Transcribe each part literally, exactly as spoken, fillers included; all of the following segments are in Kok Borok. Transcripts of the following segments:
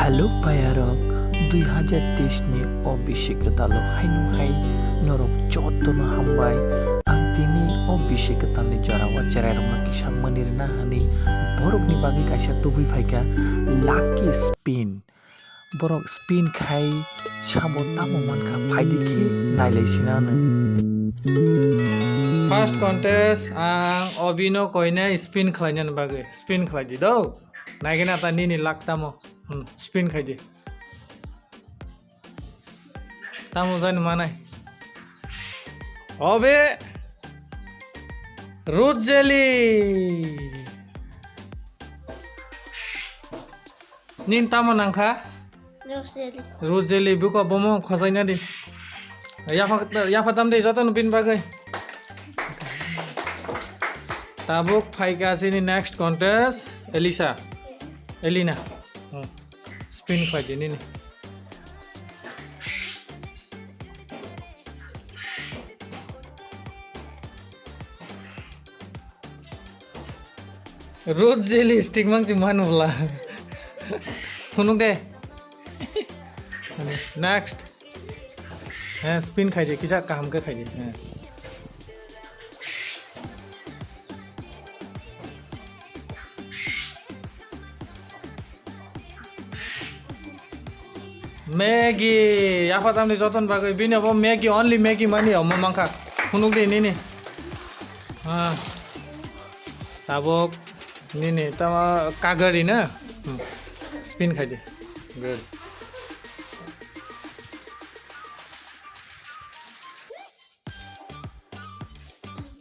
Hello payarok, dui hazar teis ni o bisi kwtalo haino hai norok jotono hambai. Ang tini o bisi kwtalni jorao cherairokno kisa mani rwna hwnwi borokni bagwi kaisa tubui phaikha lucky spin. Borok spin khai sabo tamo mankha, phaidi khe nailai sinano. First contest ang Obino koine spin khlainani bagwi. Spin khlai di do. Naigena ta nini luck tamo. Hmm, spin khai di. Tamo jani manai. Obe Rose Jelly. Nin tamo nangkha? Rose Jelly. Rose Jelly buko bomo khojaina di. Yapha, yapha tam de joto no bin bagwi. Tabuk phaikha chini next contest, Elisa. Elina. Hmm. Spin khlai di nini. Rose Jelly stick mang si man bwla. Phunuk de. Next. He, spin khai di, kisa kaham khe khai di. He. Maggie, yapha tamni joton bagwi bini obo Maggie, only Maggie mani omo mankha. Phunuk di nini. Ha. Tabuk nini tama kagari na. Hmm. Spin khai di. Good.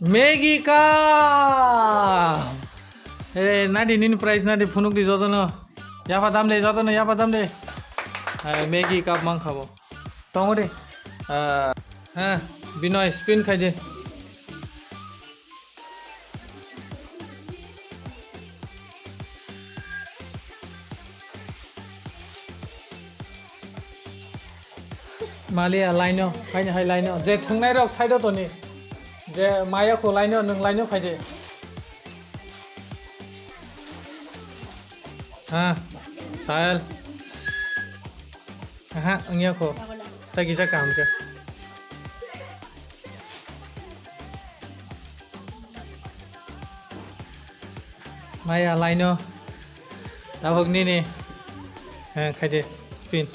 Maggie cup. Eh, nadi nini prize nadi phunuk di jotono. Yapha dam de jotono, yapha dam de. Eh, Maggie cup mang khabo. Tongo de. Ah, ha, Binoy spin khai de. Maliya laino, haini hai laino. Je thwngnai rok side o toni. Je maya kho laino, nwng laino phaidi. Ha, Sahel. Aha, wngya kho. Tai kisa kaham khe. Maya laino. Tabuk nini. He, khaidi spin.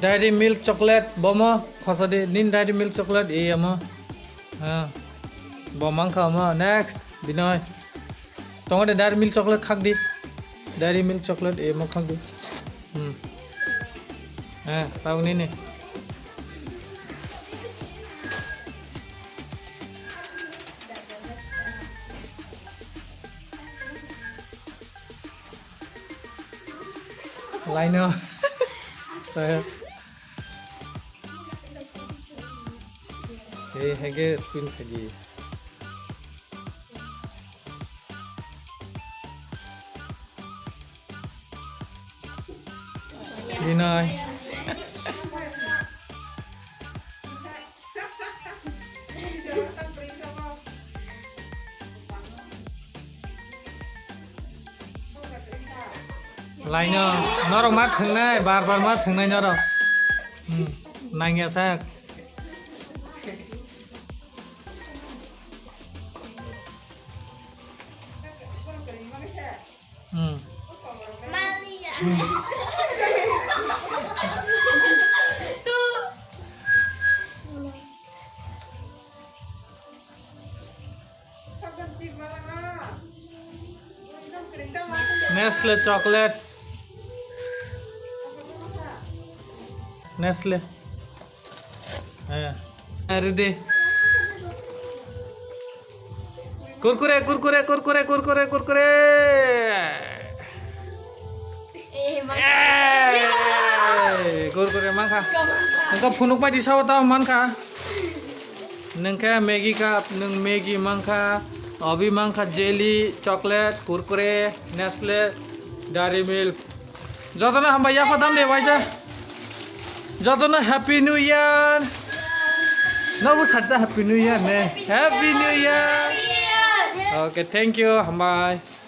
Dairy milk chocolate, bomo, khosadi, nin dairy milk chocolate, e amo. Ha. Bo mangkha omo. Next, Binoy. Tongo de dairy milk chocolate khak di. Dairy milk chocolate, e mo khak di. Hmm. Ha, tabuk nini. Laino. Saya. Hei, hege spin khaji. Binoy. Laino, norok ma thwngnai, bar bar ma thwngnai norok. Hmm, nangya sak. Hmm. Nestle chocolate. Nestle. Eh, ready. Kurkure, kurkure, kurkure, kurkure, kurkure. Eh, ma- Eh, kurkure mankha. Nangkha phunuk bai di sao tao mankha. Nangkha Maggie cup, nang Maggie mankha, obi mankha jelly, chocolate, kurkure, Nestle, Dairy Milk. Jotono hambai yapha dam de waisa. Jotono Happy New Year. Nobu sat ta Happy New Year ne. Happy New Year. Okay, thank you. Hambai.